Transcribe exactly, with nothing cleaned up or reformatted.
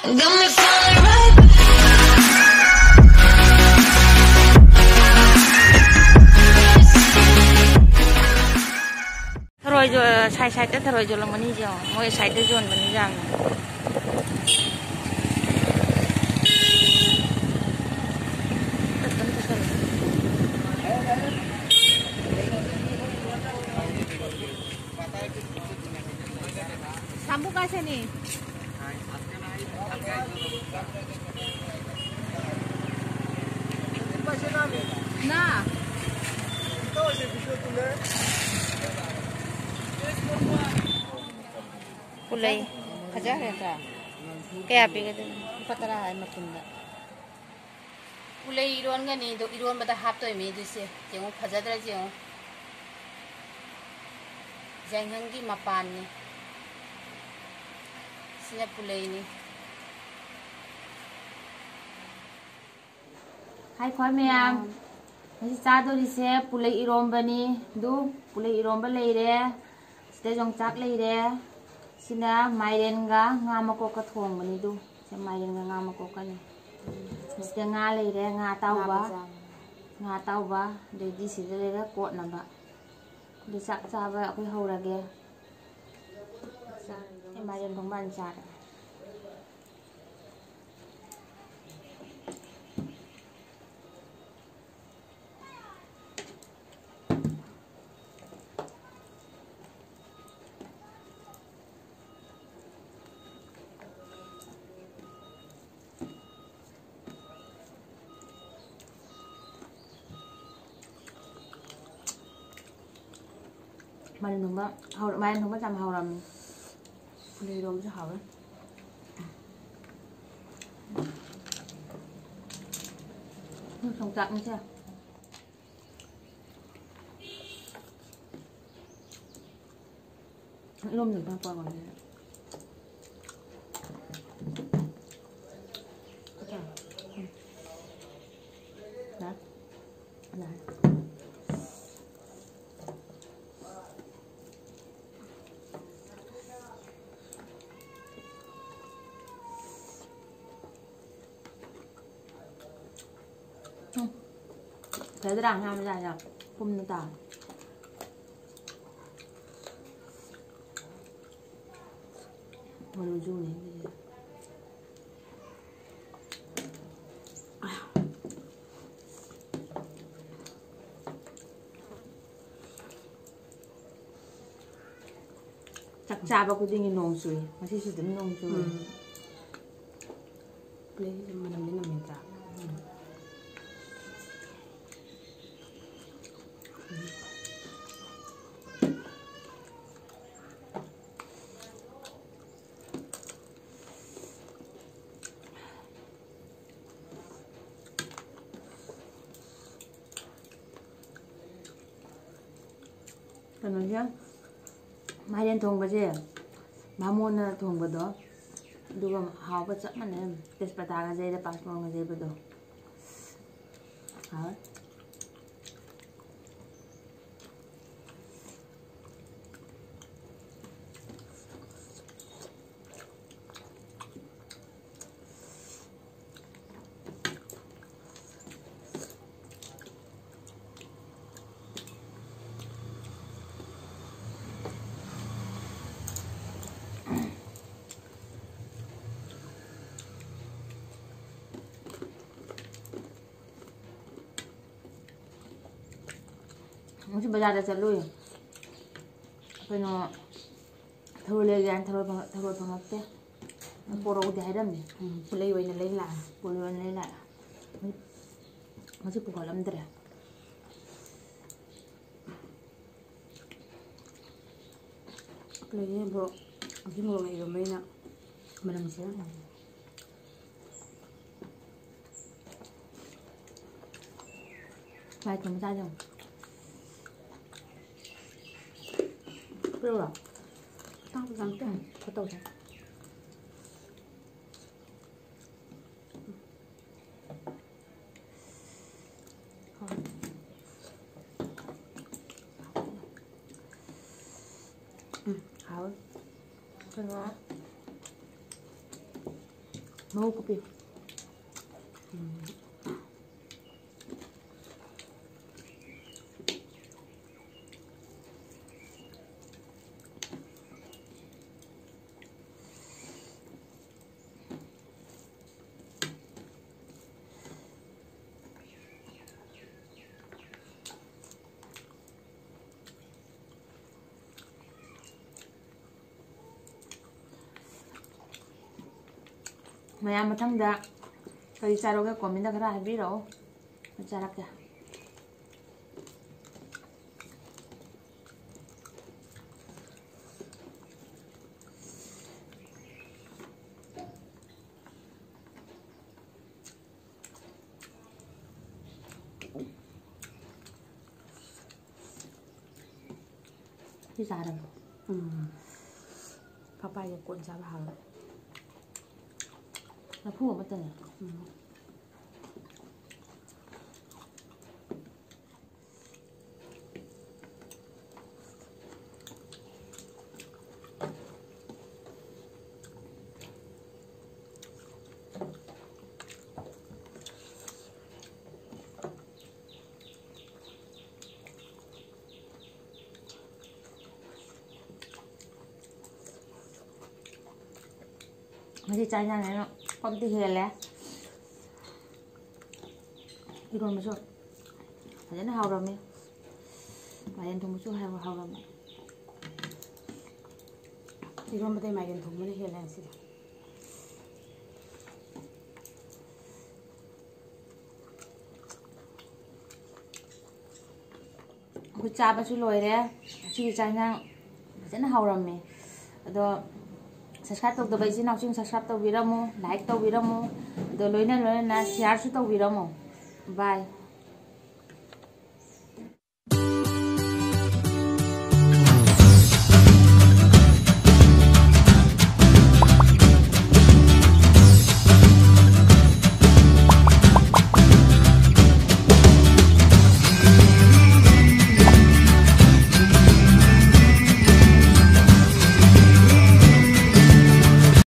Got me falling right back. ꯊꯔꯣꯏ ꯌꯣ-, ꯁꯥꯏ ꯁꯥꯏꯗ ꯊꯔꯣꯏ ꯌꯣꯜꯂꯝꯒꯅꯤ ꯌꯦꯡꯉꯣ꯫ ꯃꯣꯏ ꯁꯥꯏꯗ ꯌꯣꯟꯕꯅꯤ ꯌꯥꯝꯅ꯫ ꯁꯥꯃꯨ ꯀꯥꯏꯁꯦꯅꯤ? ꯅ꯫ ꯄꯨꯂꯩ꯫ ꯐꯖꯈ꯭ꯔꯦ ꯅꯠꯇ꯭ꯔꯥ? ꯀꯌꯥ ꯄꯤꯒꯗꯣꯏꯅꯣ? ꯂꯨꯄꯥ ꯇꯔꯥ ꯍꯥꯏ ꯃꯄꯨꯟꯗ꯫ ꯄꯨꯂꯩ ꯏꯔꯣꯟꯒꯅꯤ, ꯑꯗꯣ ꯏꯔꯣꯟꯕꯗ ꯍꯥꯞꯇꯣꯏ ꯃꯤꯗꯨꯁꯦ ꯌꯦꯡꯉꯨ, ꯐꯖꯗ꯭ꯔꯁꯦ ꯌꯦꯡꯉꯨ꯫ ꯌꯥꯏꯉꯪꯒꯤ ꯃꯄꯥꯟꯅꯤ꯫ ꯁꯤꯅ ꯄꯨꯂꯩꯅꯤ꯫ ꯍꯥꯏ ꯈ꯭ꯋꯥꯏ ꯃꯌꯥꯝ, ꯉꯁꯤ ꯆꯥꯗꯣꯔꯤꯁꯦ ꯄꯨꯂꯩ ꯏꯔꯣꯝꯕꯅꯤ꯫ ꯑꯗꯨ ꯄꯨꯂꯩ ꯏꯔꯣꯝꯕ ꯂꯩꯔꯦ꯫ ꯁꯤꯗ ꯌꯣꯡꯆꯥꯛ ꯂꯩꯔꯦ꯫ ꯁꯤꯅ ꯃꯥꯏꯔꯦꯟꯒ ꯉꯥ ꯃꯀꯣꯛꯀ ꯊꯣꯡꯕꯅꯤ꯫ ꯑꯗꯨ ꯁꯤ ꯃꯥꯏꯔꯦꯟꯒ ꯉꯥ ꯃꯀꯣꯛꯀꯅꯤ꯫ ꯁꯤꯗ ꯉꯥ ꯂꯩꯔꯦ, ꯉꯥ ꯑꯇꯥꯎꯕ꯫ ꯉꯥ ꯃꯆꯥ꯫ ꯉꯥ ꯑꯇꯥꯎꯕ꯫ ꯑꯗꯩꯗꯤ ꯁꯤꯗ ꯂꯩꯔꯦ ꯀꯣꯠꯅꯕ꯫ ꯑꯗꯨ ꯆꯥꯛ ꯆꯥꯕ ꯑꯩꯈꯣꯏ ꯍꯧꯔꯒꯦ꯫ ꯆꯥꯔꯦ꯫ ꯑꯩ ꯃꯥꯏꯔꯦꯟ ꯊꯣꯡꯕ ꯍꯥꯟꯅ ꯆꯥꯔꯦ꯫ ꯃꯥꯏꯔꯦꯟ ꯊꯣꯡꯕ ꯍꯧꯔ-, ꯃꯥꯏꯔꯦꯟ ꯊꯣꯡꯕ ꯌꯥꯝ ꯍꯥꯎꯔꯝꯃꯤ꯫ ꯄꯨꯂꯩ ꯏꯔꯣꯝꯕꯁꯨ ꯍꯥꯎꯋꯦ꯫ ꯌꯣꯡꯆꯥꯛꯅꯤꯁꯦ꯫ ꯏꯔꯣꯝꯗꯣꯏ ꯏꯟꯖꯥꯡ ꯄꯥꯎ ꯉꯝꯗꯦ꯫ ꯎꯝ꯫ ꯌꯥꯔꯦ꯫ ꯌꯥꯔꯦ꯫ ꯐꯖꯗ꯭ꯔꯥ? ꯉꯥ ꯃꯆꯥꯁꯦ ꯄꯨꯝꯅ ꯇꯥꯔꯦ꯫ ꯃꯔꯨꯁꯨꯅꯦ ꯁꯤꯁꯦ꯫ ꯆꯥꯛ ꯆꯥꯕ ꯈꯨꯗꯤꯡꯒꯤ ꯅꯣꯡ ꯆꯨꯏ꯫ ꯉꯁꯤꯁꯨ ꯑꯗꯨꯝ ꯅꯣꯡ ꯆꯨꯏ꯫ ꯎꯝ꯫ ꯄ꯭ꯂꯦꯠꯁꯤꯁꯨ ꯃꯅꯝꯗꯤ ꯅꯝꯃꯤꯗ꯭ꯔꯥ? ꯎꯝ꯫ ꯀꯩꯅꯣꯁꯦ, ꯃꯥꯏꯔꯦꯟ ꯊꯣꯡꯕꯁꯦ, ꯕꯥꯃꯣꯟꯅ ꯊꯣꯡꯕꯗꯣ, ꯑꯗꯨꯒ ꯍꯥꯎꯕ ꯆꯞ ꯃꯥꯟꯅꯩ꯫ ꯇꯦꯖꯄꯇꯥꯒ ꯌꯩꯔ, ꯄꯥꯁꯃꯣꯔꯣꯡꯒ ꯌꯩꯕꯗꯣ꯫ ꯍꯥꯎꯋꯦ꯫ ꯉꯁꯤ ꯕꯖꯥꯔꯗ ꯆꯠꯂꯨꯏ꯫ ꯀꯩꯅꯣ, ꯊꯔꯣꯏ ꯂꯩꯒꯦ ꯍꯥꯏꯅ ꯊꯔꯣꯏ ꯐꯪꯉ-, ꯊꯔꯣꯏ ꯐꯪꯉꯛꯇꯦ꯫ ꯄꯣꯔꯛꯎꯗꯤ ꯍꯥꯏꯔꯝꯃꯦ꯫ ꯎꯝ, ꯄꯨꯂꯩ ꯑꯣꯏꯅ ꯂꯩ ꯂꯥꯛꯑꯦ꯫ ꯄꯨꯂꯩ ꯑꯣꯏꯅ ꯂꯩ ꯂꯥꯛꯑꯦ꯫ ꯉꯁꯤ ꯄꯨꯈꯠꯂꯝꯗ꯭ꯔꯦ꯫ ꯂꯩꯌꯦ, ꯃꯣꯔꯣꯛ, ꯉꯁꯤ ꯃꯣꯔꯣꯛ ꯂꯩꯔꯝꯕꯅꯤꯅ ꯃꯅꯝꯁꯦ꯫ ꯃꯥꯏ ꯊꯣꯡꯕ ꯆꯥꯖꯦ꯫ ꯄꯤꯔꯛꯎꯔꯣ? ꯑꯇꯥꯡꯕ ꯆꯪꯉꯛꯇꯦ꯫ ꯎꯝ, ꯈꯔ ꯇꯧꯁꯦ꯫ ꯎꯝ, ꯍꯥꯎꯋꯦ꯫ ꯀꯩꯅꯣ, ꯃꯔꯨ ꯀꯨꯞꯄꯤ꯫ ꯎꯝ꯫ ꯃꯌꯥꯝ ꯃꯊꯪꯗ ꯀꯔꯤ ꯆꯥꯔꯛꯎꯒꯦ comment ꯈꯔ ꯍꯥꯏꯕꯤꯔꯛꯑꯣ꯫ ꯑꯩ ꯆꯥꯔꯛꯀꯦ꯫ ꯁꯤ ꯆꯥꯔꯕꯣ? ꯎꯝ꯫ ꯄꯄꯥꯏꯒ ꯀꯣꯟ ꯆꯥꯕ ꯍꯥꯎꯋꯦ꯫ ꯂꯐꯨ ꯑꯃꯠꯇꯅꯦ꯫ ꯎꯝ꯫ ꯉꯁꯤ ꯆꯥꯛ ꯏꯟꯁꯥꯡꯁꯦ ꯑꯩꯅ ꯄꯝꯗꯤ ꯍꯦꯜꯂꯦ꯫ ꯏꯔꯣꯟꯕꯁꯨ ꯐꯖꯅ ꯍꯥꯎꯔꯝꯃꯤ꯫ ꯃꯥꯏꯔꯦꯟ ꯊꯣꯡꯕꯁꯨ ꯍꯥꯎ-, ꯍꯥꯎꯔꯝꯃꯤ꯫ ꯏꯔꯣꯟꯕꯗꯩ ꯃꯥꯏꯔꯦꯟ ꯊꯣꯡꯕꯅ ꯍꯦꯜꯂꯦ ꯉꯁꯤꯗꯤ꯫ ꯑꯩꯈꯣꯏ ꯆꯥꯕꯁꯨ ꯂꯣꯏꯔꯦ꯫ ꯉꯁꯤꯒꯤ ꯆꯥꯛ ꯏꯟꯁꯥꯡ ꯐꯖꯅ ꯍꯥꯎꯔꯝꯃꯦ꯫ ꯑꯗꯣ subscribe ꯇꯧꯗꯕ ꯏꯆꯤꯟ ꯏꯅꯥꯎꯁꯤꯡ subscribe ꯇꯧꯕꯤꯔꯝꯃꯨ, like ꯇꯧꯕꯤꯔꯝꯃꯨ, ꯑꯗꯣ ꯂꯣꯏꯅ ꯂꯣꯏꯅꯅ shareꯁꯨ ꯇꯧꯕꯤꯔꯝꯃꯨ꯫ Bye꯫